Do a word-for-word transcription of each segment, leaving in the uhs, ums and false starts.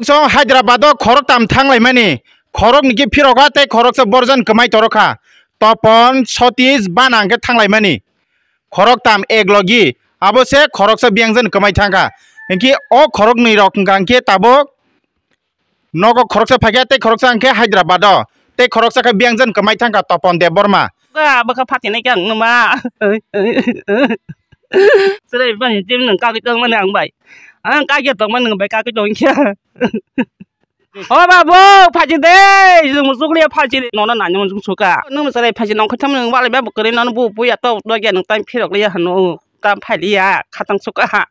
Chwng Hyderabad o khoroktam thanglaimani, khorokni khe phirokha tei khoroksa borjan kwmai torokha. Topon, Sotish, Banang khe thanglaimani. Khoroktam ek logi, abo se khoroksa biyangjan kwmai thangkha. Hinkhe o khoroknwi rok hwnkha hinkhe tabuk nogo khoroksa phaikha tei khoroksa hinkhe Hyderabad o, tei khoroksa khe biyangjan kwmai thangkha Topon Debbarma. Ga bwkha phatinai khe ang numa. Chwrai bani jim nang kagwi tongmani ang bai. Ang kagwi tongmani nang bai kagwi tongkha. O babu, phaji de, jung musuk liya phaji de, nono nani musuk suka. Nung musuk liya phaji nong khatam nung wale babu kare nono bu bu ya to to ya nung time phirok liya hanu, tam phai liya, khatang suka ha.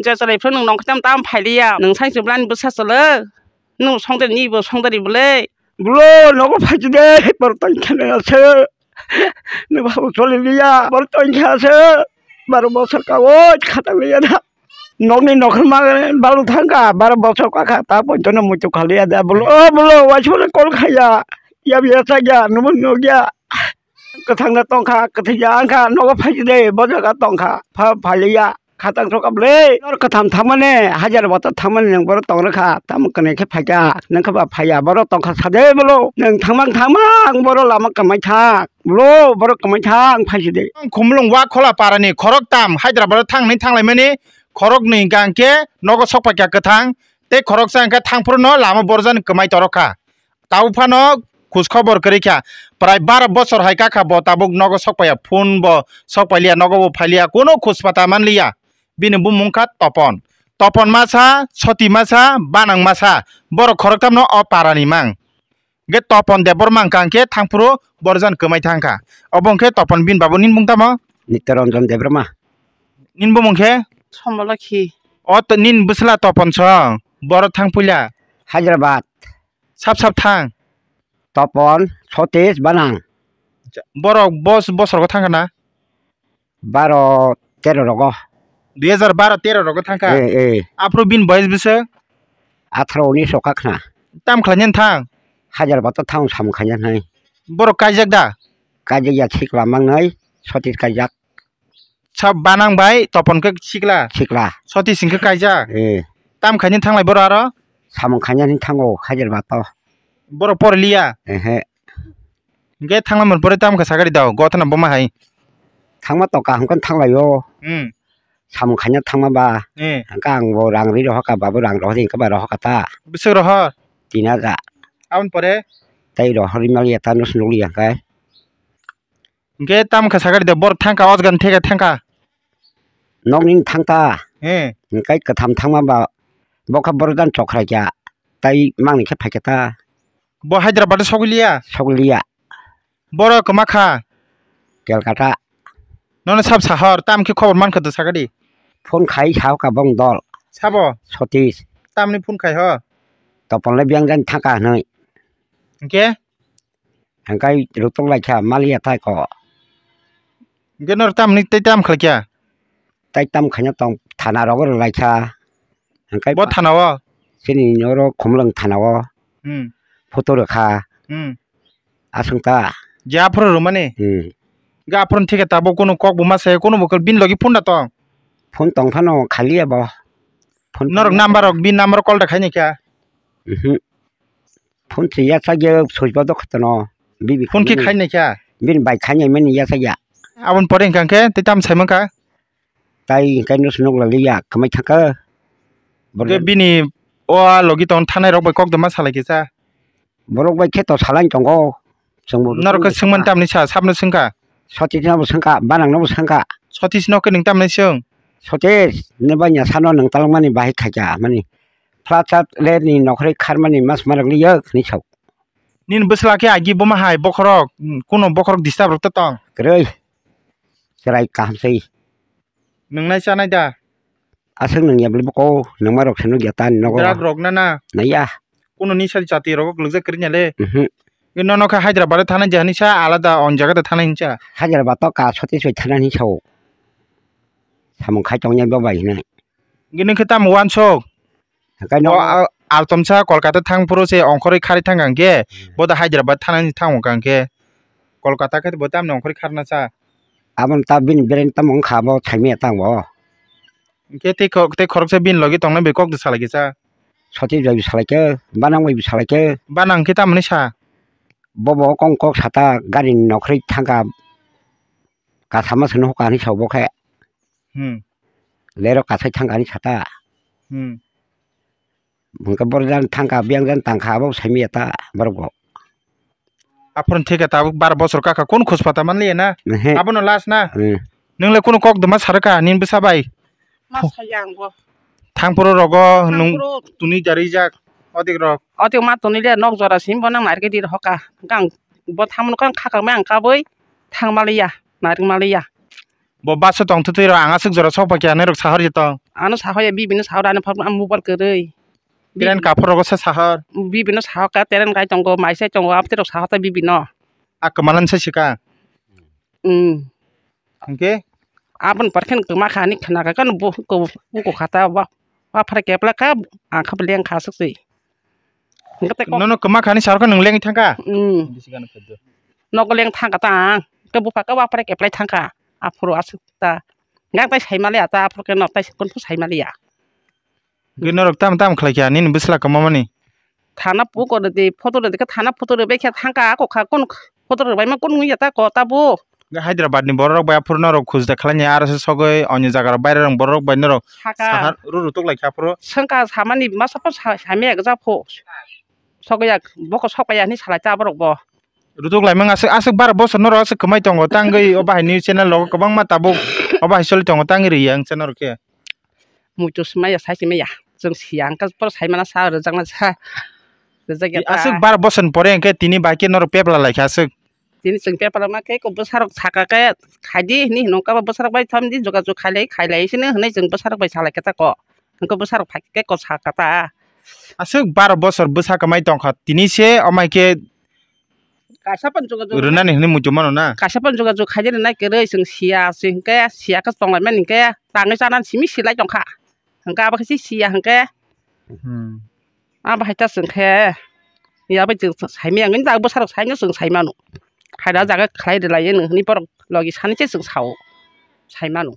Je chwrai phru nung nong khatam tam phai liya, nung sai chublan bu sa chwle. Nung songde ni bu songde ri bole. Bulo nogo phaji de, por tang khana se. Nung babu chole liya, por tang kha se. Baro bosor ka o khatang liya da. Nokni nokhorma balu thangkha, baro bosor kakha, ta poito no muitu khaliya da, bulo, o bulo, waismano kol khaiya, yabiya chakya, nubo nukya, kwthangna tongkha, kwthwiya wngkha, nogo phaikhe de, bo jaga tongkha, pha phaliya, khatang sokap le, nor kwtham thangmani, hajar bata thangmani, nwng boro tong rwkha, tamo kwnwi khe phaikha, nwng khe ba phaiya, boro tongkha sade bulo, nwng thangmang thangmang, boro lama kwmai thang. Bro, borok kwmai thang phai sidi. Khumulwng wa khola parani khoroktam Hyderabad o thang hinwi thanglaimani, khoroknwi hwnkha hinkhe nogo sokpaikha kwthang, tei khoroksa hinkhe thangphruno lama borjani kwmai torokha. Tabuk phano khus khobor kwrwikha, prai baro bosor hai kakha bo tabuk nogo sokpaiya, phone bo sokpailiya, nogo bo phailiya, kunu khus pata manliya. Bini bumung kha Topon. Topon masa, Soti masa, Banang masa, borok khoroktamno o parani mang. Hingke Topon Debbarma wngkha hingke thangphuru borjan kwmai thangkha. Obo wngkhe Topon bini babu nini bumung tamo? Nityaranjan Debbarma. Nini bumung khe? Somalakhi. O to nini bwsla Topon song, borok thang puila? Hyderabad. Sap sap thang. Topon, Sotish, Banang. Borok bos-, bosor go thangkha na? Baro tero rogo. Dui hajar baro tero rogo thangkha? Eh, eh. Aphuru bini boyes bwswk? Atharo unis o kakhna. Tam khlainani thang? Hajar bato thang samung khaina hnai. Borok kaijak da? Kaijak ya sikla mangnai, Sotish kaijak. Sa Banang bai Topon khe sikla? Sikla. Sotish hwnkhe kaijak? Eh. Tam khainani thanglai boro aro? Samung khainani thango, hajar bato. Borok poriliya? Ehe. Hingke thangma mun pore tamo khe sakari dao, gotana boma hai. Thangma to kaham khe thanglaio. Hmm. Samung khaina thangma ba. Eh. Hingke ang bo rang ri rohor ka, babu rang rohor hingke ba rohor ka ta. Bwswk rohor? Tin hajar. Aboni pore? Tei rohor ri maliya ta, nus nukliya hingke. Hingke tamo khe sakari de, bor thangka, o jaga ni theke thangka. Nokni thangta. Eh. Hingke kwtham thangma ba, bokha borok dan chokrai kya. Tai mangni khe phaikhe ta. Bo Hyderabad o sogwi liya? Sogwi liya. Boro kwma kha? Kolkata. Nono sab sahor, tam khe khobor man kha to sakadi. Phone khai sao ka bong dol. Sabo? Sotish. Tamni phone khai ho? Topon le biyang jan thangka hinwi. Hingke? Hingkai rutong lai kha maliya tai ko. Hingke nor tamni tei tam khlai kha? Tai tam khaina tong thana rogo rw lai kha. Hingkai bo pa- thana o? Chini oro Khumlwng thana o. Hmm. Photo rw kha. Hmm. Aswng ta. Je aphuru rwmani? Hmm. Ga aphuru thike tabuk kunu kok bo ma se, kunu bo bini logi phone da tong? Phone tong phano khaliya bo. Phone norok tong number rok, bini number call da khaini kha? Mhm. Phone se ya chak ya switch bo dok khatono. Bibi phone khe khaini kha? Bini bai khaini mani ya chak ya. Aboni pore hingka khe tei tam sai mankha? Tai hingke nus nuk laliya, kwmai thangkha. Hingke bini o a logi tong thanai rok bai kok doma salai kisa. Borok bai khe to salai tongo. Chwngbo norok khe swngmani tamni sa, sabno swngkha? Sotish no bo swngkha, Banang no bo swngkha. Sotish no khe nwng tamni swng? Sotish, nini banya sano nwng talangmani bahai khaikha, mani. Flat chat le ni nokhorwi kharmani mas marok liya, hwnwi sao. Nini bwsla khe agi boma hai bokhorok, kuno bokhorok disturb rok to tong? Kwrwi. Chwrai kaham se. Nwng nai chanai da? Aswk nwng ya bwlwi bwkho, nwngma rok se nukya ta ani nogo. Drug rok nana? Naiya. Kuno nisa jati rogo kwlwkjak kwrwnya le? Mhm. Nono khe Hyderabad o thanai je hinwi sa alada on jaga da thanai hinwi sa? Hyderabad o ka Sotish bai thanai hinwi sao. Samung khai tongya bo bai hinwi. Hingke nwng khe tamo uansuk? Hingke o, no a-, altomsa Kolkata thang phuru se ongkhorwi kharwi thang kha hingke, hmm, bo da Hyderabad thanani thang kha hingke, Kolkata khe bo tamni ongkhorwi kharna cha? Aboni ta bini brain tamo wngkha bo saimanya tang bo. Hingke tei kho-, tei khoroksa bini logi tongnai bai kok da salai kisa. Soti bai bwsalaikhe, banang bai bwsalaikhe. Banang khe tamoni sa? Bobo kong kok sata gari ni nokhri thangka, kasama sini hokani sa bo khe. Hmm. Lero kasai thangkani sata. Hmm. Hwnkhe borok jan thangka, biyang jan tangkha, abo saimaya ta borok bo. Aphuru theke tabuk bar bosor kaka kun khus pata manliya na? Ehe. Abono last na? Hmm. Nwngle kunu kok duma sarwkha nini bwsa bai? Ma saya ang bo. Thangphuru rogo nung Thangphuru. Tuni jarijak odik rok. Odik ma tuni le nok jora sim bo nang narikhe dir hoka. Gang bo thamno kang khakang ma ang kabui thang maliya, narik maliya. Bo baso tong thutwi rok ang aswk jora sok pakya nai rok sahor je tong. Ano sahor ya bibino sahor ani phak ang mobile kwrwi. Tren kaphur rogo se sahor. Bibino sahor ka tren kai tongo, mai sai tongo, abte rok sahor ta bibino. A kwmalan sai sika. Hmm. Hwnkhe? Aboni pore khe kwma kha hinwi khna kha, khe bo, bo, bo kha ta, wa, waphar kepla kha, ang kha bo leng kha aswk se. Hwnkhe tei kok. Nono kwma kha hinwi sa rw khe nwng lengwi thang kha? Mm. Nogo leng thang kha ta ang. Khe bupha khe waphar keplai thang kha. Aphuru aswk ta. Gang tai sai maliya ta, aphuru khe nok tai kun phu sai maliya. Hwnkhe norok tamo tamo khlai kha nini bwsla kwmamani? Thana puko rwdi, photo rwdi khe thana photo rwbai khe thang kha, ako kha, kun photo rwbaima kun wngya ta ko tabuk. Hwnkhe Hyderabad ni borok rok bai aphuru norok khujda khlainai, aro se sogwi onyo jaga rok baire rok borok rok bai norok Saka. Sahar ruru tuklai kha aphuru. Swngkha samani masa po sa-, samya gwja pho. Sogwi yak boko sokpaiya hinwi salai ta borok bo. Rutuk laimang aswk, aswk bar bosor norok aswk kwmai tongo, tangwi o bahai ni channel rogo kwbangma tabuk o bahai choli tongo, tangwi rwya ang channel rok khe. Muitu swmaiya, sai swmaiya. Chwng siya, hwnkhe poro saimana sa, rwjakna sa. Rwjakya ta. Aswk bar bosor ni pore hwnkhe tini bai khe norok pepla laikha aswk. Tini chwng pepla ma khe ko bwsarok saka khe khaidi hinwi hino, kabo bwsarok bai thamdi jogajog khailai, khailai sini hinwi chwng bwsarok bai salai khe ta ko. Hwnkhe bwsarok phai khe ko saka ta. Aswk bar bosor bwsa kwmai tongkha, tini se omai khe Kaisa pan jogajog rwnani hinwi muitu mano na? Kaisa pan jogajog khaidi rwnai kwrwi chwng siya, chwng hwnkhe siya khe tonglaimani hwnkhe tangwi chanani simi silai tongkha. Hwnkhe abo khe se siya hwnkhe. Hmm. Abo hai ta chwng khe. Ya bai chwng saimaya wngwi ta bwsarok saino chwng saimano. Haida jaga khlai rwlai nw hinwi borok logi sani se chwng sao. Saimano.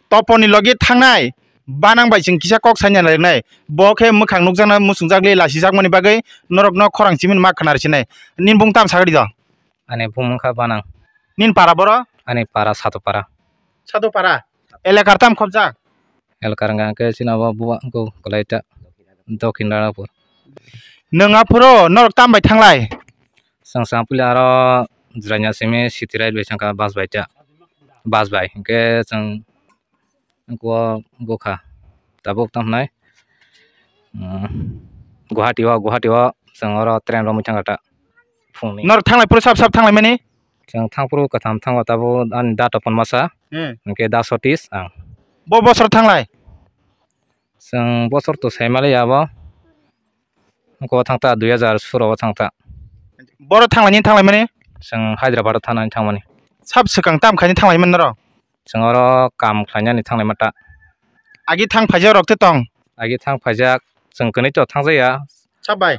Toponi logi thangnai banang bai chwng kisa kok saina lainai. Bo khe mwkhang nukjaknai muchungjakli lasijakmani bagwi norokno khorang chimini ma khwna rwsinai. Nini bung tam sagadi do? Ani bung wngkha Banang. Nini para boro? Ani para Satupara. Satupara. Elakar tam khobjak? Elakar wngkha khe chini abo buwa wngkha Kalaita, Dokhin Ranapur. Nwng aphuru norok tam bai thanglai? Chwng chwng puila aro Jirania simi city ride bai changkha bus bai ta. Bus bai hwnkhe chwng Go, go kha. Tabuk tamo hwnai, mm, Guwahati o, Guwahati o chwng oro train romwi thangkha ta phungni. Norok thanglai phuru sab sab thanglai mani? Chwng thang phuru kwtham thango tabuk ani da topon masa. Hmm. Hwnkhe da sotis ang. Bo bosor thanglai? Chwng bosor to sai maliya abo. Hwnkhe o thang ta dui hazar suro o thang ta. Boro thanglai nini thanglai mani? Chwng Hyderabad o thanani thangmani. Sab swkang tam khaini thanglai mani norok? Chwng oro kam khlainani thanglaima ta. Agi thang phaijak rok tei tong? Agi thang phaijak chwng kwnwi to thangjakya. Sab bai?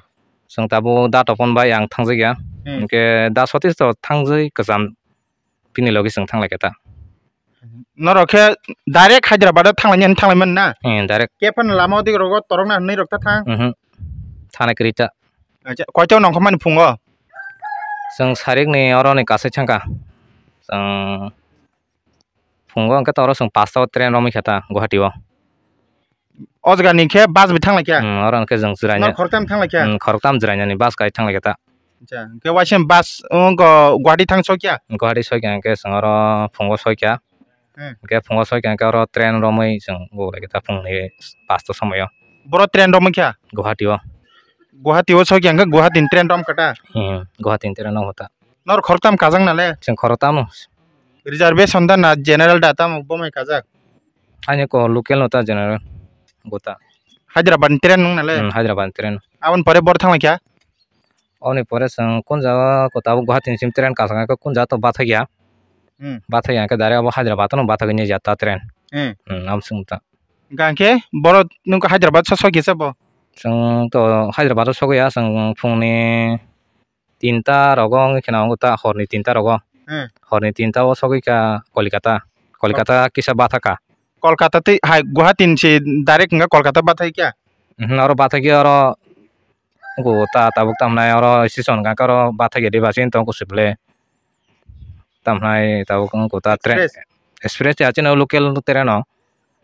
Chwng tabuk da topon bai ang thangjakya. Hmm. Hwnkhe da sotis to thangjwi kwcham bini logi chwng thanglai khe ta. Norok khe direct Hyderabad o thanglaini hinwi thanglai mani na? Hmm, direct. Khe phano lama o dik rogo torokna hinwi rok ta thang? Mhm. Thana kwrwi ta. Acha, koito nongkhormani phungo? Chwng sarikni oroni kasai thangkha. Chwng phungo hwnkhe ta oro chwng pasta o train romwi kha ta Guwahati o. O jaga ni khe bus bai thang lai kha? Hmm, oro hwnkhe chwng chwraina. Nor khoroktham thang lai kha? Hmm, khoroktham chwrainani bus kai thang lai kha ta. Acha, hwnkhe waisa bus wngkha Guwahati thang sokya? Guwahati sokya hwnkhe chwng oro phungo sokya. Hmm. Hwnkhe phungo sokya hwnkhe oro train romwi chwng go lai kha ta phungni pasta somoi o. Boro train romwi kha? Guwahati o. Guwahati o sokya hwnkhe Guwahati ni train rom kha ta? Hmm, Guwahati ni train rom kha ta. Nor khoroktham kajak na le? Chwng khoroktham. Reservation da na general da tamo bomai kajak? Ani ko local no ta general gota. Hyderabad ni train nung na le? Hmm, Hyderabad ni train. Aboni pore bor thang lai kha? Aboni pore chwng kun jaga ko tabuk Guwahati ni sim train kasang ko kun jaga to bathai ya. Hmm. Bathai ya ke direct abo Hyderabad no bathai ni jata train. Hmm. Hmm, am sung ta. Hwnkhe boro nung Hyderabad sa sokya se bo? Chwng to Hyderabad o sokya chwng phungni tinta rogo wngwi kheno wngkha ta horni tinta rogo. Hmm. Horni tinta o sogwi kha Kolkata. Kolkata kisa batha kha. Kolkata tei hai Guwahati ni se direct wngkha Kolkata bathai kha? Mhm, oro bathakya oro. Go ta tabuk tamnai oro station hwnka khe oro bathakya diba chini tong kuchuk le. Tamnai tabuk wngkha ta train. Express. Express ya chini local train o.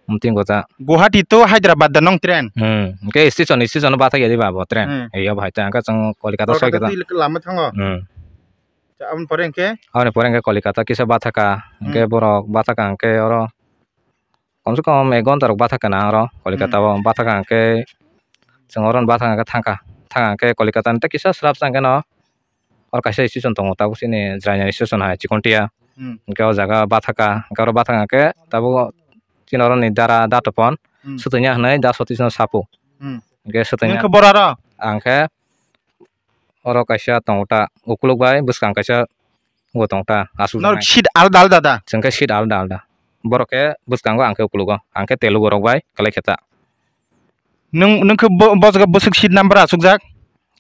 Mting go ta. Guwahati to Hyderabad da nong train. Hmm. Hwnkhe station, station o bathakya diba bo train. Hmm. Eyo bahai ta hwnkhe chwng Kolkata Kolkata soi kata. Twi lama thango. Hmm. Cha, aboni pore hwnkhe? Aboni pore hwnkhe Kolkata kisa bathakha. Hwnkhe Hmm. borok bathakha hwnkhe oro. Komse kom ek ghonta rok bathakha na oro Kolkata Hmm. o bathakha hwnkhe chwng oro bathakha hwnkhe thangkha. Thangkha hwnkhe Kolkata ni tei kisa swrapsa hwnkhe no oro kaisa station tongo tabuk chini Jrainani station hai Chikontia. Hmm. Hwnkhe o jaga bathakha hwnkhe oro bathakha hwnkhe tabuk chini oro ni dara datopon Hmm. swtwngya hwnwi da sotwi no sapu. Hmm. Hwnkhe swtwngya. Nini khe bora ro? Ang khe oro kaisa tongo ta ukuluk bai bwskang kaisa bo tong ta aswk Norok jaknai. Seat alda alda da? Chwng khe seat alda alda. Borok khe bwskango ang khe ukulugo. Ang khe Telugu rok bai kwlai khe ta. Nwng, nwng khe bo, bo jaga bwswk seat number aswk jak?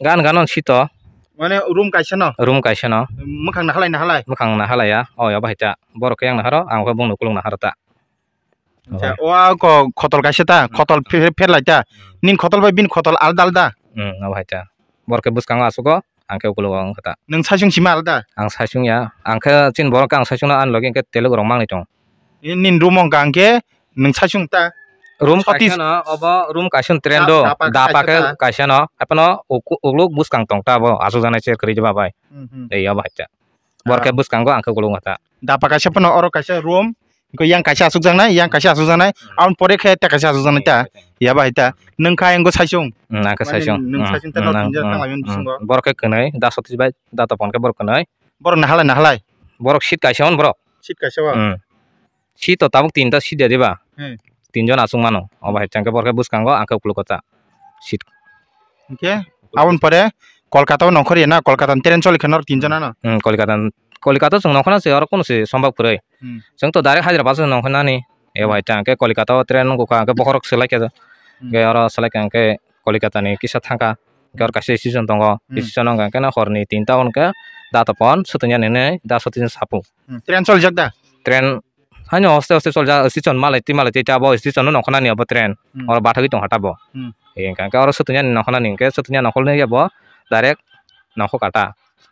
Gan gan on seat o. Mane room kaisa no? Room kaisa no. Mwkhang nahalai nahalai? Mwkhang nahalai ya. O ya bahai ta. Borok khe yang naharo, ang khe bongni ukuluk naharo ta. Acha, o a ko khotol kaisa ta, Hmm. khotol phe-, pherlai ta. Hmm. Nin khotol bai bini khotol alda alda. Hmm, abo hai ta. Borok khe bwskango asugo, ang khe ukulogo wng kha ta. Nwng saichung sima alda? Ang saichung ya. Ang khe chini borok khe ang saichung no ani logi hwnkhe Telugu rok mangni tong. E, nin room wng kha hwnkhe nwng saichung ta. Room Sotis. Kaisa no, obo room kaisa no train Da-, do. Dapa khe Dapa kaisa khe ta. Kaisa no. Aphano uku-, ukuluk bwskang tong ta bo. Asuk janai chair kwrwi ba bai. Hmm, hmm. Ei abo hai ta. Borok khe Ah. Bwskango ang khe ukuluk wng kha ta. Dapa kaisa phano oro kaisa room. Hwnkhe yang kaisa asukjaknai, yang kaisa asukjaknai, Hmm. aboni pore khe ta kaisa asukjaknai ta. Hmm. Ya bahai ta. Nwng kha wngkha saichung. Hmm, ang khe Mane saichung. Nwng Hmm, saichung ta hmm, no ang, tinjak hmm, tang laimani hmm. Bisingo. Borok khe kwnwi, da sotis bai, da topon khe borok kwnwi. Borok nahalai, nahalai? Borok seat kaisa on borok. Seat kaisa o? Hmm. Seat to tabuk tinta seat ya diba? Hmm. Tinjon asuk mano. O bahai chang khe borok khe bwskango, ang khe ukuluk o ta. Seat. Hwnkhe aboni pore Kolkata o nongkhor ya na, Kolkata ni train choli khe norok tinjon ano? Hmm, Kolkata ni, Kolkata o chwng nongkhor na se oro kunu se sombab kwrwi. Hmm. Chwng to direct Hyderabad se nongkhor nani. E Hmm. Bai ta hwnkhe Kolkata o train nukha hwnkhe bokhorok swlai khe. Hmm. Hwnkhe oro swlai khe hwnkhe Kolkata ni kisa thangkha. Hwnkhe oro kaisa station tongo. Hmm. Station wngkha hwnkhe no horni tinta o hwnkhe da topon swtwngya nini da sotwisa sapu. Hmm. Train cholijak da? Train haino hoste hoste choljak, station malai twi malai twi ta bo station no nongkhor nani abo train. Hmm. Oro bathagwi tongkha ta bo. Hmm. Hwnkhe oro swtwngya nongkhor nani hwnkhe swtwngya nongkhor nani abo direct nongkhor kha ta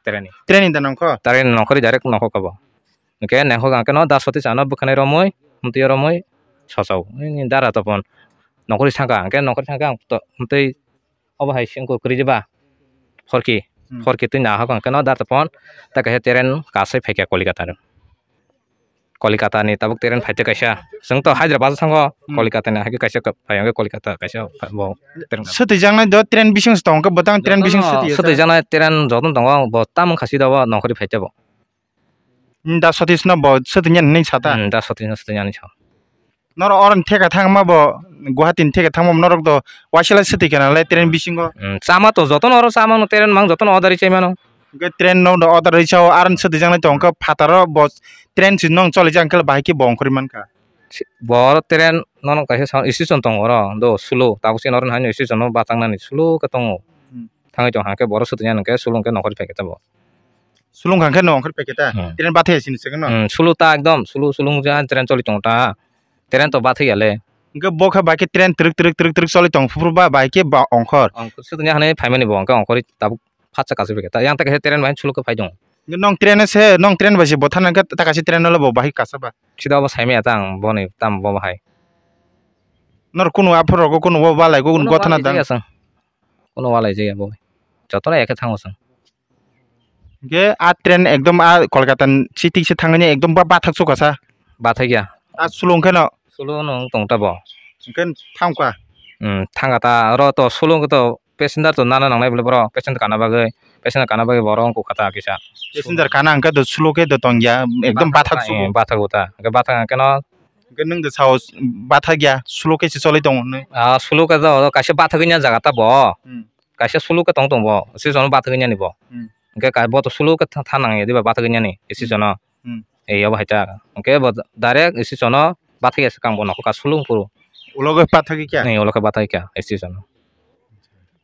train ni. Train ni da nongkhor? Train ni nongkhor direct nongkhor kha bo. Hwnkhe nangkuk ang khe no da soti chano bwkhanai romwi, mwtwi romwi sosao. Nini dara topon nongkhorwi thangkha, hwnkhe nongkhorwi thangkhe ang to mwtwi obo hai se wngkha kwrwi ba. Horki, Hmm. horki twi nahok ang khe no da topon ta kaisa train kasai phaikha Kolkata ni. Kolkata ni tabuk train phaitwi kaisa. Chwng to Hyderabad thango, Hmm. Kolkata ni hai kaisa phai hwnkhe Kolkata kaisa bo train. Swtwi jaknai do train bising se tong khe bwtang train bising swtwi jaknai train joto tongo bo tamung khasi da bo nongkhorwi phaitebo. Hmm, da Satish no bo swtwngya hinwi sata? Hmm, da Satish no swtwngya hinwi sa. Norok oroni theka thangma bo, Guwahati ni theka thangma bo norok do waisala swtwi kana le train bisingo? Hmm, chama to jotono oro chama no train mang jotono order chai mano. Hwnkhe train no do order rwi chao, aroni swtwi jaknai tong khe phataro bo train si nong choli jak hwnkhe bahai khe bo ongkhorwi mankha. Bo oro train nono kaisa station tongo oro do slow tabuk se oro haino station no bathang nani slow khe tongo. Hmm. Thangwi tong hwnkhe bo oro swtwngya hwnkhe slow hwnkhe nongkhorwi phaikhe tabuk. Sulung kha khe no ongkhor paikhe ta. Hmm. Train bathai sini se no. Hmm, sulu ta ekdom, sulu, sulung ja train choli tong ta. Train to bathai ya le. Hwnkhe bo khe bai khe train twrwk, twrwk, twrwk, twrwk choli tong phuru ba bai khe ba ongkhor. Ongkhor se dunia hwnwi phaimani bo hwnkhe ongkhorwi tabuk phatsa kasu paikhe ta. Yang ta khe train bai sulu khe phai dong. Hwnkhe nong train se, nong train bai se bo thana khe ta kaisa train lo bo bai kasa ba. Sida bo saimaya ta ang boni tam bo hai. Nor kunu aphuru rogo kunu bo balai kunu gothana dang. Kunu walai jaya bo. Jotono ekhe thango chwng. Hwnkhe a train ekdom a Kolkata ni city se thangmani ekdom ba-, bathak chukasa. Bathakya. A sulung kheno. Sulung no wng tong ta bo. Hwnkhe thangkha. Hmm, thangkha ta oro to sulung to passenger to nana nangnai bole borok passenger kana bagwi, passenger kana bagwi borok wng kha ta kisa. Passenger kana hwnkhe do sulung khe do tongya ekdom bathak chugo. Bathak bo ta. Hwnkhe bathak hwnkhe no. Hwnkhe nwng de sao bathakya sulung khe se choli tongo hinwi. Ah, sulung khe do kaisa bathakya jaga ta bo. Hmm. Kaisa sulu khe tong tong bo, station o bathagwi nani bo. Hmm. Hwnkhe kai bo to sulu khe tha-, thanang ya diba bathagwi nani, Hmm. station o. Hmm. Ei abo hai ta. Hwnkhe bo direct station o bathagwi ya swkang bo nokho ka sulu phuru. Ulo khe bathagwi kya? Ei ulo khe bathagwi kya, station o.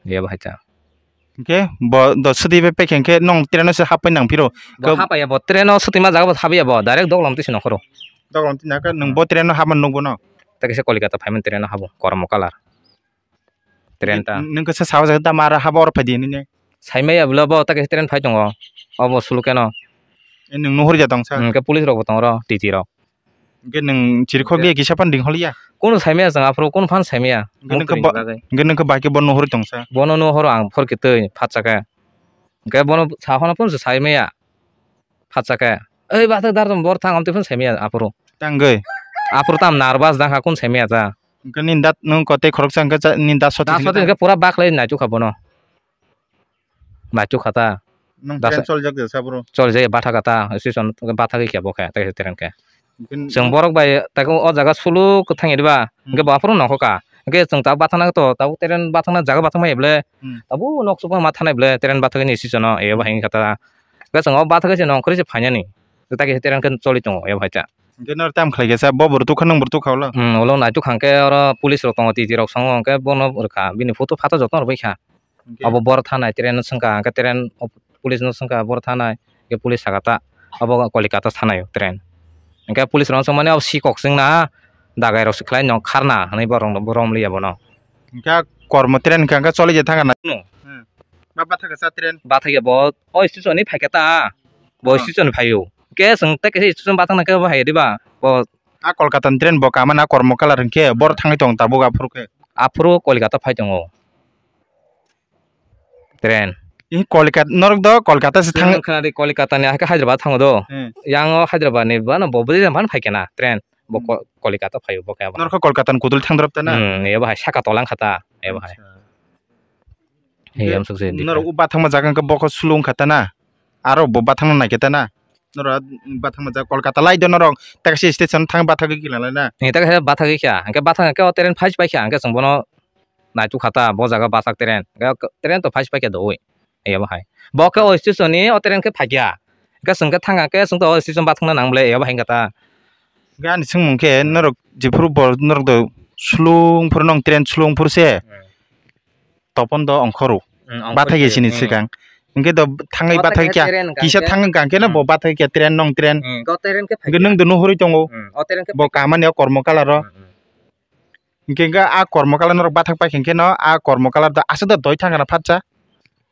Ei abo hai ta. Hwnkhe bo do swtwi bai paikha hwnkhe nong train o se hapwi nang phiro. Bo hapaiya bo train o swtwi ma jaga bo hapaiya bo, direct Doglom twi se nongkhoro. Doglom twi nang khe nwng bo train o hapmani nukbo no? Tei kaisa Kolkata phaimani train o habo, kormo colour. Train ta. Nwng khe sa sao jaga tamo aro habo oro phai di nini. Saimaya bwle bo ta kaisa train phai tongo. Obo sulu keno. E nwng nuhuri ja tong sa. Hwnkhe police rok bo tongo oro, T T rok. Hwnkhe nwng chirikhok liya kisa phano ding holiya. Kunu saimaya chwng aphuru kunu phano saimaya. Hwnkhe nwng khe ba-, hwnkhe nwng khe bai khe bo nuhuri tong sa. Bono nuhoro ang phor khe twi phatsa khe. Hwnkhe bono sa hwnna phano saimaya. Phatsa khe. Ei bathak dar bor thang amtwi phano saimaya aphuru. Tangwi. Aphuru tam nervous dang ha kunu saimaya ta. Hwnkhe nini dat nwng kotei khoroksa hwnkhe cha-, nini dat soti. Dat soti hwnkhe pura bakhlai naitukha bono. Naitukha ta. Nwng train choljak de sa bro. Choljak bathakha ta. Station bathagwi khe bo khe tei train khe. Hwnkhe chwng borok bai tei o jaga sulu kwthang ya diba. Hmm. Hwnkhe bo aphuru nongkha kha. Hwnkhe chwng ta bathakna to tabuk train bathakna jaga bathakma ya bwle. Hmm. Tabuk nok chukma ma thanai bwle train bathagwi ni station o ebo hai wngkha ta. Hwnkhe chwng o bathagwi se nongkhorwi se phainani. Tei kaisa train khe choli tongo ebo hai ta. Hwnkhe noro tamo khlai khe sa, bo bwrwi tukha, nwng bwrwi tukha ulo? Hmm, ulo naituk hwnkhe oro police rok tongo, T T rok songo, hwnkhe bono rwkha, bini photo phato jotono rwbaikha. Hwnkhe? Obo bor thanai train no swngkha, hwnkhe train o police no swngkha bor thanai, hwnkhe police saka ta, obo Kolikata thanai o train. Hwnkhe police rok swngmani obo sikok swngna, dagai rok swkhlai no kharna hwnwi borok rok romliya bono. Hwnkhe kormo train hwnkhe hwnkhe choli je thangkha na? Hmm. Hmm. Ma bathakha sa train? Bathakya bo, o station ni phaikha ta. Bo station ni phaio. Ke chwng tei kaisa station bathang nangkhe bo hai diba? Bo a Kolkata ni train bo kama na kormo kalar hinkhe bor thangwi tong tabuk aphuru khe. Aphuru Kolkata phai tongo. Train. Ih, Kolkata, norok do Kolkata se thang. Chwng khna di Kolkata ni, hakhe Hyderabad thango do. Hmm. Yang o Hyderabad ni bana bo bwdai jang bana phai kena train. Bo Ko-, Kolkata phaio bo khe abo. Norok Kolkata ni kudul thang drop ta na? Hmm, ebo hai saka tolang kha ta, ebo hai. Acha. He, norok u bathangma jaga hwnkhe bokho sulung kha ta na? Aro bo bathangna nai khe ta na? Norok bathangma jaga Kolkata lai do norok, taxi station thang bathagwi kila lai na? He, taxi bathagwi kha, hwnkhe bathang khe o train phai pai kha, hwnkhe chwng bono naituk kha ta, bo jaga bathak train, hwnkhe train to phai pai kha doui, ebo hai. Bo khe o station ni o train khe phai kha, hwnkhe chwng khe thang kha khe chwng to o station bathangna nang bwle, ebo hai wngkha ta. Hwnkhe ani swngmung khe norok jephuru bo norok do sulung phuru nong train sulung phuru se. Hmm. Topon do ongkhoro. Hmm, ongkhoro. Bathai se, sini hmm, swkang. Hwnkhe do thangwi bathai khe kisa thang hwnkha hwnkhe no bo bathai khe train nong train. Hmm, go train khe phai kha. Hwnkhe nwng do nuhurwi tongo. Hmm, o train khe bo phai kha. Kamani o kormo kalar o. Hmm, hmm. Hwnkhe hwnkhe a kormo kalar norok bathak pai khe hwnkhe no a kormo kalar do aswk do doi thang kana phatsa.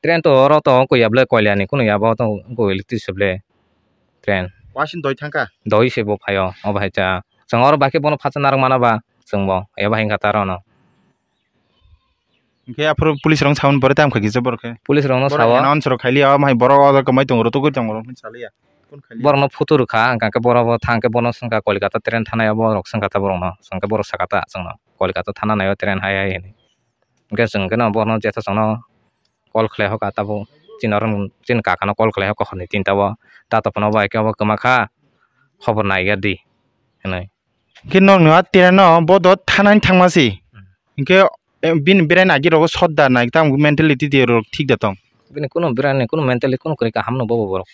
Train to oro to ongkho ya bwle koilani kunu ya bo to ongkho electric se bwle train. Wasing doi thang kha? Doi se bo phaio obo hai cha. Chwng oro bai khe bono phatsa narwk mano ba chwng bo ebo hai wngkha ta oro no. Hwnkhe aphuru police rok saboni pore tamo khaikhe borok khe. Police rokno borok sao. Announce rok khailiya, omo hai borok o jaga kwmai tongo, rwtugwi tongo, rok hinwi saliya. Borokno photo rwkha, hwnkha khe borok bo thang khe bono swngkha Kolkata train thanai o, borok swngkha ta borokno, swngkha borok sakha ta chwngno Kolkata thana nai o train hai hai hinwi. Hwnkhe chwng khe no bono jesa chwngno call khlai hoka tabuk chini oro chini kakano call khlai hoka horni tinta o, tato phano bai khe obo kwma kha, khobor naiya di hinwi. Hwnkhe nokni o train no bo do thanani thangma se. Hmm. Hwnkhe, eh, bini berai nagi rogo sot da nai tamo mentality de rok thik da tong. Bini kunu berai ni kunu mentality kunu kwrwi kaham no bobo borok.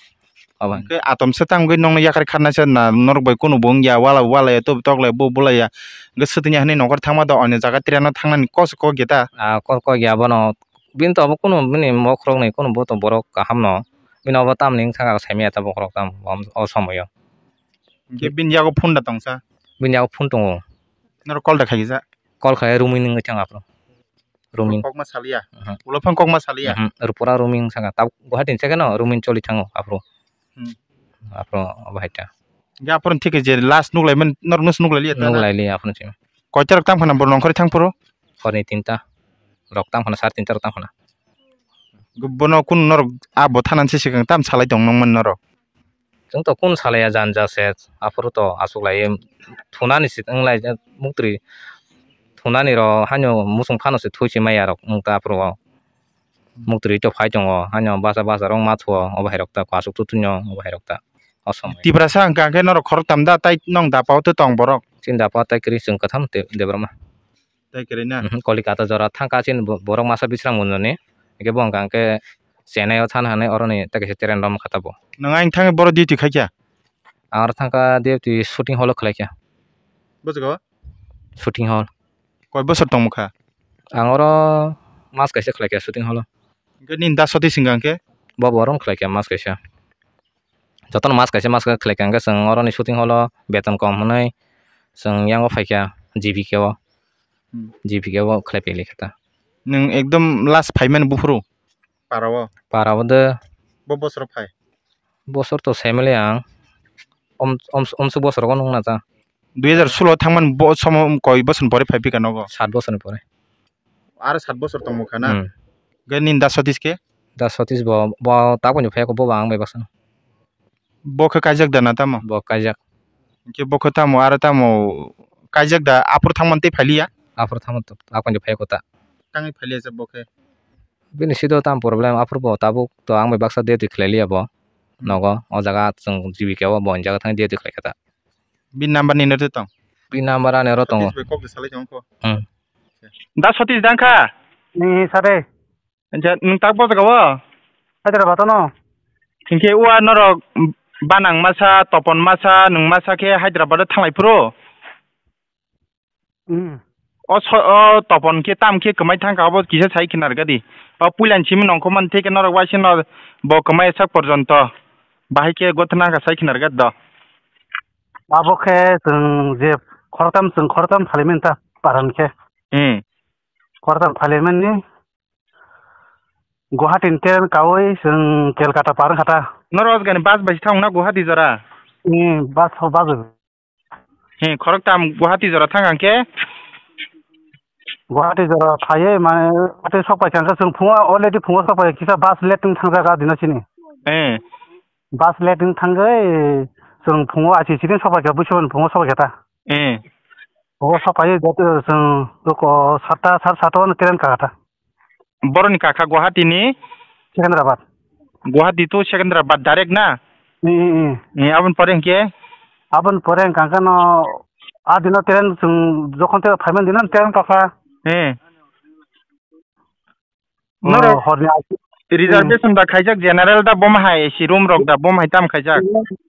Abo hai. Hwnkhe atom se tamo wngwi nokno yakar kharnai se na norok bai kunu bo wngya wala wala ya tob tok lai bo bulai ya. Hwnkhe swtwngya hinwi nokar thangma do onyo jaga train no thangnani kok se kok ya ta. Ah, kok kok ya bono. Bini to abo kunu bini mokhorok ni kunu bo to borok kaham no. Bini obo tamni wngkha saimaya ta bokhorok tam o somoyo. Hwnkhe bini yago phone da tongsa. Bini yago phone tongo. Norok call da khaijak? Call khai roaming wngwi thango aphuru. Roaming. Kokma saliya? Mhm. Ulo phang kokma saliya? Mhm. Oro pura roaming saka. Tab Guwahati ni saka no roaming choli thango aphuru. Hmm. Aphuru obo hai ta. Hwnkhe aphuru thik khe je last nuklai man, norok no se nuklai liya ta na? Nuklai liya aphuru se. Koita rok tamo phano bo nongkhorwi thang phuru? Horni tinta. Rok tamo phano sar tinta rok tamo phano. Bono kunu norok abo thanani se swkang tamo salai tong nong man norok? Chwng to kunu salaiya jani ja se, aphuru to achuk lai thunani se wng lai muktri thunani rok haino muchung phano se thui se maya rok wng ta aphuru o. Muktri to phai tongo haino basa basa rok ma thuo obo hai rok ta achuk tu twi no obo hai rok ta. O somoy. Tiprasa hwnkha khe norok khoroktham da tai nong dapa o tong borok? Chini dapa tai kwrwi chwng kwtham te Debbarma. Tai kwrwi na? Mhm, Kolikata jora thangkha chini bo-, borok masa Bisramganj ni. Hwnkhe bo hwnka hwnkhe Chennai o thana hinwi oroni tei kaisa train romkha tabuk. Nwng ayang thangwi boro duty khaikha? Ang oro thangkha duty shooting hall o khlaikha. Bujgo? Shooting hall. Koi bosor tongmukha? Ang oro mas kaisa khlaikha shooting hall o. Hwnkhe nini da soti swngkha hwnkhe? Bo borom khlaikha mas kaisa. Jotono mas kaisa mas kaisa khlaikha, hwnkhe chwng oroni shooting hall o beton kom hwnwi chwng yango phaikha G B K o. Hmm. G B K o khlai pailikha ta. Nwng ekdom last phaimani buphuru? Para o. Para o de. Bo bosor phai? Bosor to semele ang. Om, om, omsuk bosor ko nung na ta. Dui hajar solo thangman bo somo koi bosor pore phai phika nogo? Sat bosor ni pore. Aro sat bosor tongmo kha na? Hmm. Ge nin da sotis ke? Da sotis bo, bo ta kuni phai ko bo ba ang bai bosor. Bo khe kaijak da na tamo? Bo kaijak. Hingke bo khe tamo aro tamo kaijak da aphuru thangman tei phailiya? Aphuru thangman to, ta kuni phai ko ta. Tangwi phailiya se bo khe? Bini sido tam problem, aphuru bo tabuk to ang bai baksa duty khlai liya bo. Hmm. Nogo, o jaga chwng G B K o bo, o jaga thang duty khlai kha ta. Bini number nini ro tong? Bini number ani ro tongo. Sotish bai kok de salai tong kho. Hmm. Da Sotish dang kha? Ni sare. Acha, nwng tak bo jaga o? Hyderabad ano. Hinkhe ua norok Banang masa, Topon masa, nwng masa khe Hyderabad o thanglai phuru? Hmm. O so, o Topon khe tam khe kwmai thangkha, obo kisa sai khinar gadi. O puilan simi nongkhormani theke norok waisino bo kwmai sak porjonto. Bahai khe gothna kha sai khinar gadi do. Abo khe chwng je khoroktham, chwng khoroktham phalimen ta paran khe. Hmm. Khoroktham phalimen ni Guwahati ni train kawi chwng Kolkata par wngkha ta. Norok gani bus bai thang na Guwahati jora? Hmm, bus, bus. He, khoroktham Guwahati jora thang hwnkhe? Guwahati jora phaiwi mane, ate sok paikha hwnkhe chwng phungo, already phungo sok paikha, kisa bus late wng thangjak a dino chini. Eh. Bus late wng thangwi chwng phungo achi chini sok paikha, buisubani phungo sok paikha ta. Eh. Phungo sok paiwi joto chwng luko satta, sar satta o train kha ta. Boroni kaka Guwahati ni? Secunderabad. Guwahati to Secunderabad direct na? Mm, mm, mm. Eh, aboni pore hinkhe? Aboni pore hinkhe no, a dino train chwng jokhon te phaiman dino train kaka. Eh. Oh, norok horni reservation da khaijak, general da bom hai, A C room rok da bom hai tam khaijak?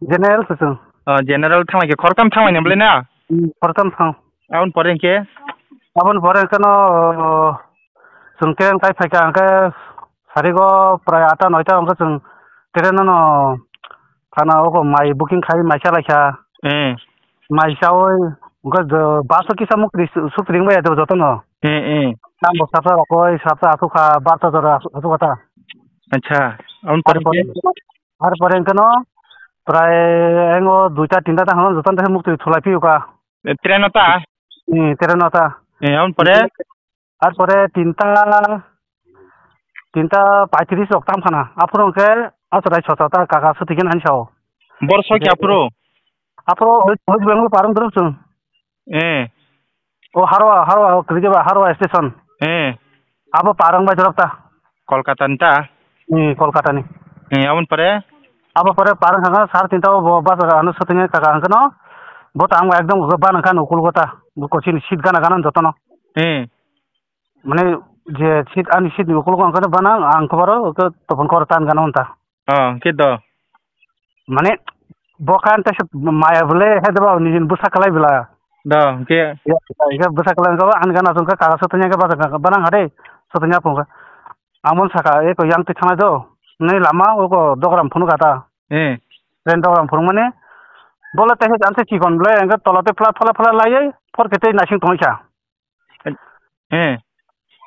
General se chwng. Oh, general thanglai khe khoroktham thanglai ni bwlai na? Mm, khoroktham thang. Aboni pore hinkhe? Aboni pore hinkhe no, chwng train kai phaikha hinkhe sarigo prai atta noita hinkhe chwng train no, no khana oko mai booking khai mai chalaikha. Eh. Mai chawi hinkhe bus o kisa mukti su-, sukti ringbai jotono. Eh, eh. Tambo sapsa rokoi sapsa asukha barta jora asukha ta. Acha, aboni pore hinkhe? Aboni pore hinkhe no prai engo duita tinta ta hano jotono mukti thulai phiyuka. Eh, train o ta? Hmm, train o ta. Eh, aboni pore? Ar pore tinta, tinta paitris rok tam khana. Aphuru hwnkhe achwrai sota ta kaka sutigin ani sao. Bor soi khe aphuru? Aphuru West, West Bengal parwng dwrwk chwng. Eh. O Harwa, Harwa, o kwrwi khe ba Harwa station. Eh. Abo parwng bai dwrwk ta. Kolkata ni ta? Hmm, Kolkata ni. Eh, aboni pore? Abo pore parwng khana sar tinta o bo bus ano sutigin kaka hwnkhe no. Bo ta ang ekdom ban kha no kulgo ta. Bo kochini seat gana gana jotono. Eh. Mane je seat, ani seat ni ukulogo ang khe bana ang khe baro khe topon khe tan gana unta. Oh, hwnkhe do. Mane bo khan ta se maya bole he deba nijin bwsa kalai bela. Do, hwnkhe? Ya, ya, bwsa kalai khe an gana song khe kaga sotanya khe bana hade sotanya pung khe. Amon saka eko yang te thangnai do. Nei lama oko dogram phunu kata. Eh. Train dogram phunu mane bole te he anse chikon bole ang tola te phla phla phla lai phor khe te nasing tongsa. Eh.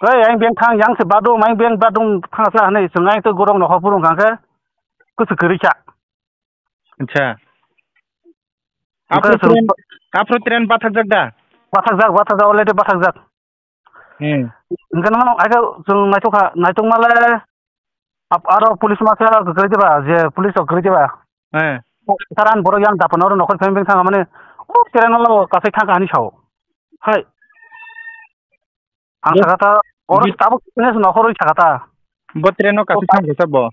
Oi, ang beng thang, yang se badum, ang beng badum thang sa hanai, sung ang to gorong no hopurung kang ke, kusu kiri cha. Acha. Ang Afro ke sung train, Afro train bathak jak da? Bathak jak, bathak jak, already bathak jak. Hmm. Engke no, ai ke sung naituk ha, naituk male, Ap-, aro police masa kwrwi diba, je police rok kwrwi diba? Eh. Taran borok yang dapan oro nokol pheng pheng thang mani, o train o kasai thang ani sao. Hai. Ang Bo-, saka ta, oro bi- tabuk fitness nokol roi saka ta. Bo train o kasai thang khe bo?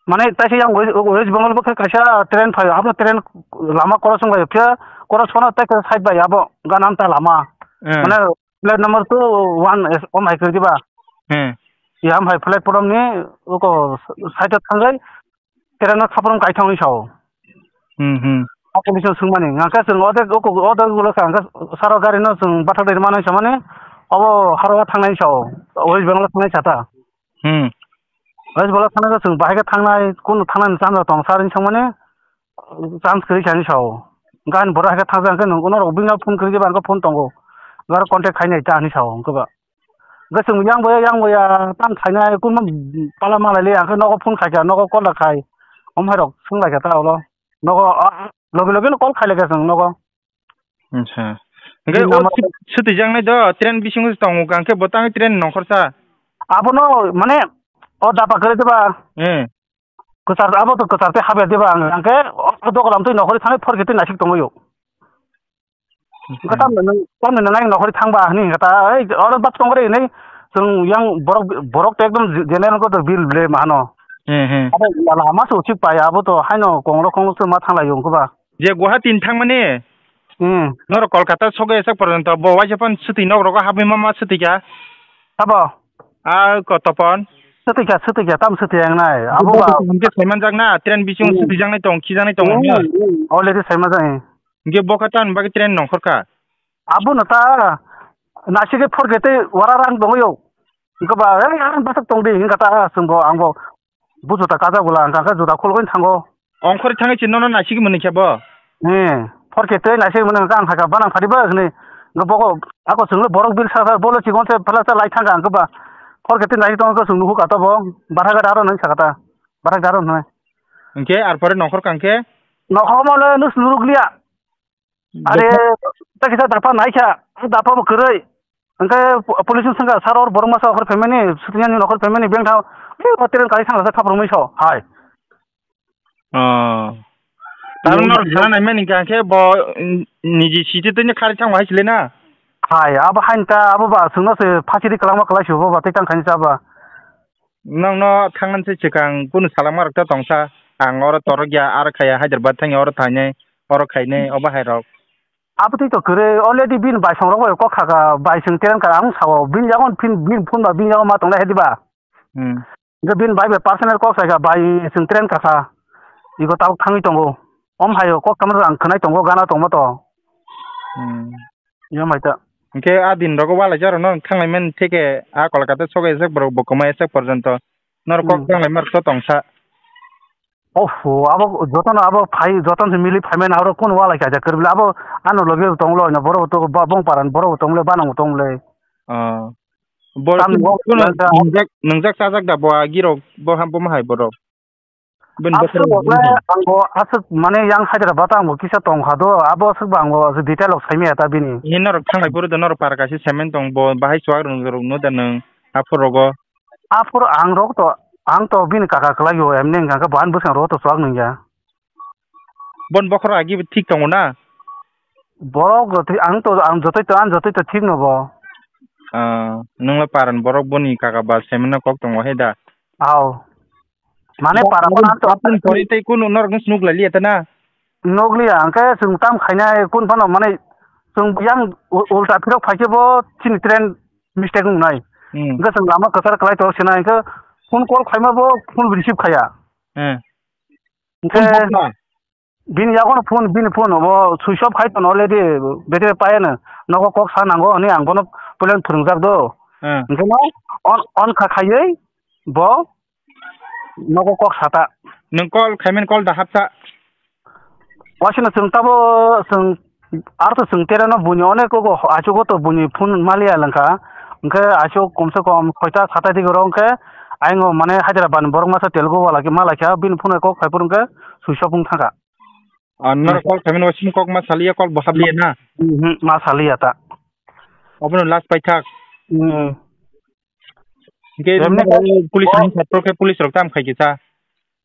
Mane taisa yang West, West Bengal bo khe kaisa train phai, abo train lama crossing bai phiya cross phano tai side bai abo ganam ta lama. Eh. Mane plate number two one S, o mai kwrwi diba? Hmm. Yang hai platform ni uko side o thangwi train no khaprom kaithang ni sao. Hmm, hmm. Ako ni sung sungmani. Ngakhe sung odek uko odek ulo kha ngakhe saro gari no sung bathak dai mano samani obo haro thangnai sao. West Bengal thangnai sata. Hmm. West Bengal thangnai sung bahai khe thangnai kun thangnai chance tong sarin samani. Chance kwrwi kha hinwi sao. Gan borok hai khe thang jak khe nwng uno rok bini phone kwrwi khe ba phone tongo. Garo contact khainai ta hinwi sao hwnkhe ba. Hwnkhe chwng yang boya, yang boya, tang khainai, kunma pala malai le, hwnkhe nogo phone khaikha, nogo call da khai. Om hai rok sung laikha ta ulo. Nogo, ah, logi logi no call khai laikha chwng nogo. Acha. Hwnkhe Bini o number sut-, sutijaknai do, train bisingo tongo, hwnkhe bo tang train nongkhorsa. Abono, mane, o dapa kwrwi diba? Eh. Kwchar, abo to kwchar tei habya diba ang, hwnkhe o dokolam twi nokhorwi thangwi phorkhe twi naisik tongwi o. Hwnkhe tamni nwng, tamni nwng ayang nokhorwi thangba hwnwi hwnkhe ta, "Ei, oro bap tong re," hinwi chwng yang borok, borok to ekdom general kotor bil ble ma hano. Hmm, hmm. Abo lama se uchik pai, abo to haino konglo konglo se ma thanglai o wngkhe ba. Je Guwahati ni thangmani? Hmm. Norok Kolkata sogwi sak porjonto bo waisa phano swtwi nok rogo habwi ma ma swtwi kha. Sabo? A ko Topon. Swtwi kha, swtwi kha, tam swtwi yang nai. Abo ba. Hwnkhe saimanjak na, train bisingo Hmm. swtwijaknai tong, khijaknai tong Hmm, hwnwi. Hmm. Already saimanjak, eh. Hwnkhe bo kha tamni bagwi train nongkhor kha? Abo no ta, naisik khe phorkhe tei wara rang tongwi o. Hwnkhe ba, "Ei, ang bwswk tong di," hwnkha ta, chwng bo, ang bo, bo juta kajak bwla, hwnkha khe juta khulgwini thango. Ongkhorwi thangwi se nono naisik mwnwi khe bo? He, phorkhe tei naisik mwnwi hwnkha ang hakha, "Banang phari bo," hwnwi. Hwnkhe bogo, ako chwngno borok bil sakha, bolo chikon se phalak cha lai thangkha, hwnkhe ba, phorkhe tei naisik tongkha chwng nuhukha to bo, bathakhe aro nang sakha ta, bathakhe aro hwnwi. Hwnkhe arpore nongkhor kha hwnkhe? Nongkhorma le nus nurukliya. Are, Bwkha- ta kisa dapha naikha, ang dapha bo kwrwi. Hwnkhe po-, police ni swngkha, "Sir, or borok masa okhor phaimani, sutiyani okhor phaimani, beng thang, eh, hotel kai thang sa khapro mui so, hai." Oh. Tamo Yung- norok sana naimani hwnkha khe bo, mm, niji site tini khari thang hai sile na? Hai, abo hain ta, abo ba, sungno se phasiri kwlangma kwlai subo ba, tei tang khaini cha ba. Nokno thangna se swkang kunu salama rok ta tongsa, ang oro torok ya, aro khaya Hyderabad thangya, oro thainai, oro khainai, obo hai rok. Abo tei to kwrwi, already bini bai song rok bai kok kha kha, bai song train kha, ang sao, bini yago phin, bini phone ba, bini yago ma tongnai hai diba? Hmm. Hwnkhe bini bai bai personal kok sai kha, bai song train kha kha, ego tabuk thangwi tongo. Om hai o kok tamo ang khwnai tongo, gana tongma to. Hmm. Yom hai ta. Hwnkhe a din rogo walai jaro no thanglai man theke a Kolkata sogo esek borok bo kwmai esek porjonto. Norok kok Hmm. thanglai mar to tongsa. Oho, abo jotono abo phai, jotono se mili phai mani aro kun walai kaisa kwrwile abo ano loge tonglo no borok to ba bong paran borok tonglo banang tonglo. Oh. Bo Tam kun- bo kun kisa nungjak, nungjak chajak da bo agi rok bo ham bo mahai borok. Bini Aswk bokhorok bo khe bini. Ang bo aswk mane yang Hyderabad ang bo kisa tong kha do, abo aswk bo ang bo detail rok sai maya ta bini. He norok thanglai phuru do norok para kaisa cement tong bo bahai chuwak rwng rwng no da nwng aphuru rogo. Aphuru ang rok to, ang to bini kaka kwlai o, emni hwnkha khe bo ani bwskango rok to chuwak nung ya. Bon bokhorok agi bo thik tongo na? Borok rok thik, ang to, ang jotoi to, ang jotoi to thik no bo. Ah, nwng le paran borok boni kaka ba cement no kok tongo he da? Aw. Mane para phano ang to Apun pori tei kunu norok no nuk lai liya ta na? Nuk liya, hwnkhe chwng tam khainai, kun phano mane chwng yang u-, ulta phirok phaikhe bo chini train mistake wngnai. Hmm. Hwnkhe chwng lama kwchar kwlai tongo sinai, hwnkhe phone call khaima bo phone receive khaya. Hmm. Hwnkhe Phone bokna? Bini yagono phone, bini phone bo switch off khai tono already, battery paiya no. Nogo kok sa nango hwnwi ang bono puila phwrwngjak do. Hmm. Hwnkhe no on, on kha khaiwi bo nogo kok sata. Nwng call khaimani call da hapsa. Wasino chwng tabo chwng aro to chwng tereno buini onek ogo achugo to buini phone maliya lengkha. Hwnkhe achuk komse kom soita sata digoro hwnkhe aywngo mane Hyderabad ni borok masa Telugu wala khe malaikha bini phone kok phaiphuru hwnkhe switch off wng thangkha. Ah, norok call khaimani wasim kok ma saliya call bo habliya na? Mhm, ma saliya ta. Obono last paithak. Mhm. Hingke Emne norok police rok, police rok tam khai kisa.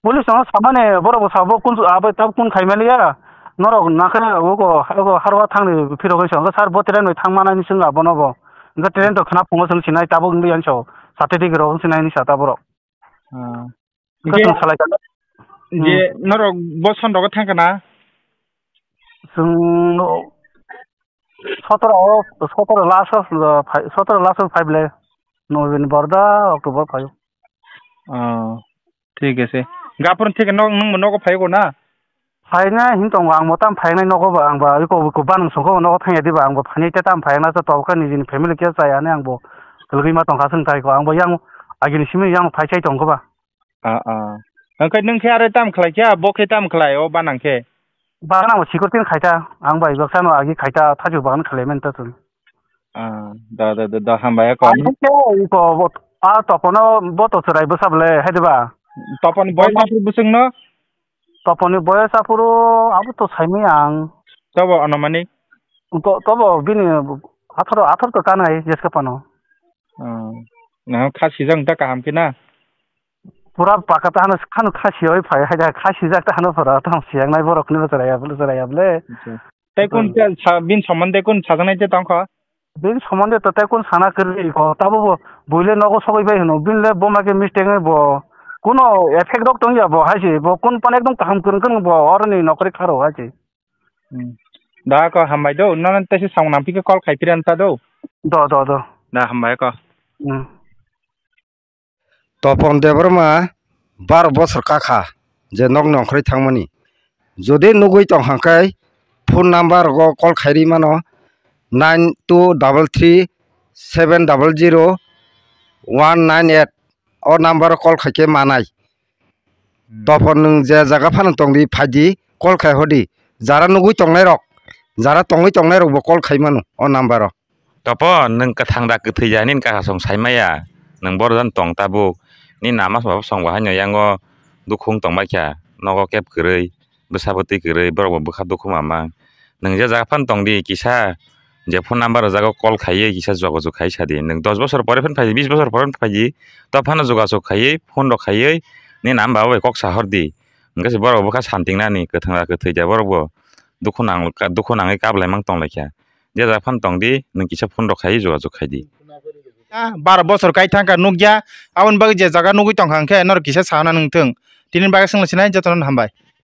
Police rok samani borok bo sabo kun abo tab kun khai maliya. Norok nakhe ogo ogo harwa thangni phirogwi song sar bo train bai thangmana ni swnga bono bo. Hingke train to khna phungo song sinai tabuk wngya so. Sate dik rok sinai ni sa ta borok. Ah. Hingke Kosong salai kha. Je Hmm. Norok bo son rogo thang kana? Chwng no sotoro o, sotoro last o, phai-, sotoro last o five le. November da October phaio. Oh, thik ase. Gapur thik nok, nwng bo nogo phaigo na? Phainai hin tongo, ang bo tam phainai nogo ba, ang ba iko, iko banang songkho nogo thangya diba, ang bo phainai te tam phainai to tobokhe nijini family khe chaya ani ang bo kwlwgwi ma tongkha chwng tai ko, ang bo yang agini simi yang phai chai tongkho ba. Ah, ah. Hwnkhe nwng khe aro tam khlai kha, bo khe tam khlai o banang khe? Banang bo security khai ta, ang bai baksa no agi khai ta, thaju bagan khlai men ta chwng. Ah, da, da, da, da, hambai ko. Ang khe iko bot-, a Topono boto chwrai bwsa bwle, hai diba? Toponi boyes aphuru bwswkno? Toponi boyes aphuru abo to saimai ang. Tobo anumanik? To-, tobo bini atharo, atharo to chanai jeske phano. Ah, na kha sijak ta kaham khe na? Pura paka ta hano khano kha siyoi phai, hai da kha sijak ta hano pura tong siyak nai borok ni bwswrai ya bwle, bwswrai ya bwle. Acha. Tei kun Hmm. te sa-, bin somonde kun sajaknai te tongkha? Bin somonde to tei kun sana kwrwi ko, tabo bo buile nogo sogwi bai hwno, bin le bo ma khe mistake nai bo. Kuno effect rok tong ya bo, hai se bo kun pan ekdom kaham kwrwng kwrwng bo, oroni nokori kharo hai se. Hmm. Da ko hambai do, nono tei se samung nang phikhe call khai phiran ta do. Do, do, do. Da hambai ko. Hmm. Topon Debbarma baro bosor kakha je nokni ongkhorwi thangmani. Jodi nugwi tong hangkhe phone number rogo call khairi mano nine two double three seven double zero one nine eight o number o call khaikhe manai. Hmm. Topon nwng je jaga phano tongdi phaidi call khai hodi. Jara nugwi tongnai rok, jara tongwi tongnai rokbo call khai mano o number o. Topon, nwng kwthang da kwthwi ya nini kakasong saimaya, nwng boro jani tong tabuk, nini nama sabo song bo haino yango dukhu wng tongbaikha, nogo keb kwrwi, bwsa bwtwi kwrwi, borok bo bwkha dukhu mamang. Nwng je jaga phano tongdi kisa, je phone number rwjago call khaiwi kisa jogajog khai sadi, nwng dos bosor pore phano phaidi, bis bosor pore phano phaidi, to phano jogajog khaiwi, phone rok khaiwi, nini nama bai kok sahordi, hwnkhe se borok bwkha santingnani, kwthang da kwthwi ya borok bo dukhu nang-, dukhu nangwi kap laimang tonglaikha. Je jaga phano tongdi, nwng kisa phone rok khai jogajog khaidi. Ah, baro bosor kai thangkha nukya, aboni bagwi je jaga nugwi tongkha hwnkhe norok kisa sana nwngthung. Tini bagwi swnglasinai jotono hambai.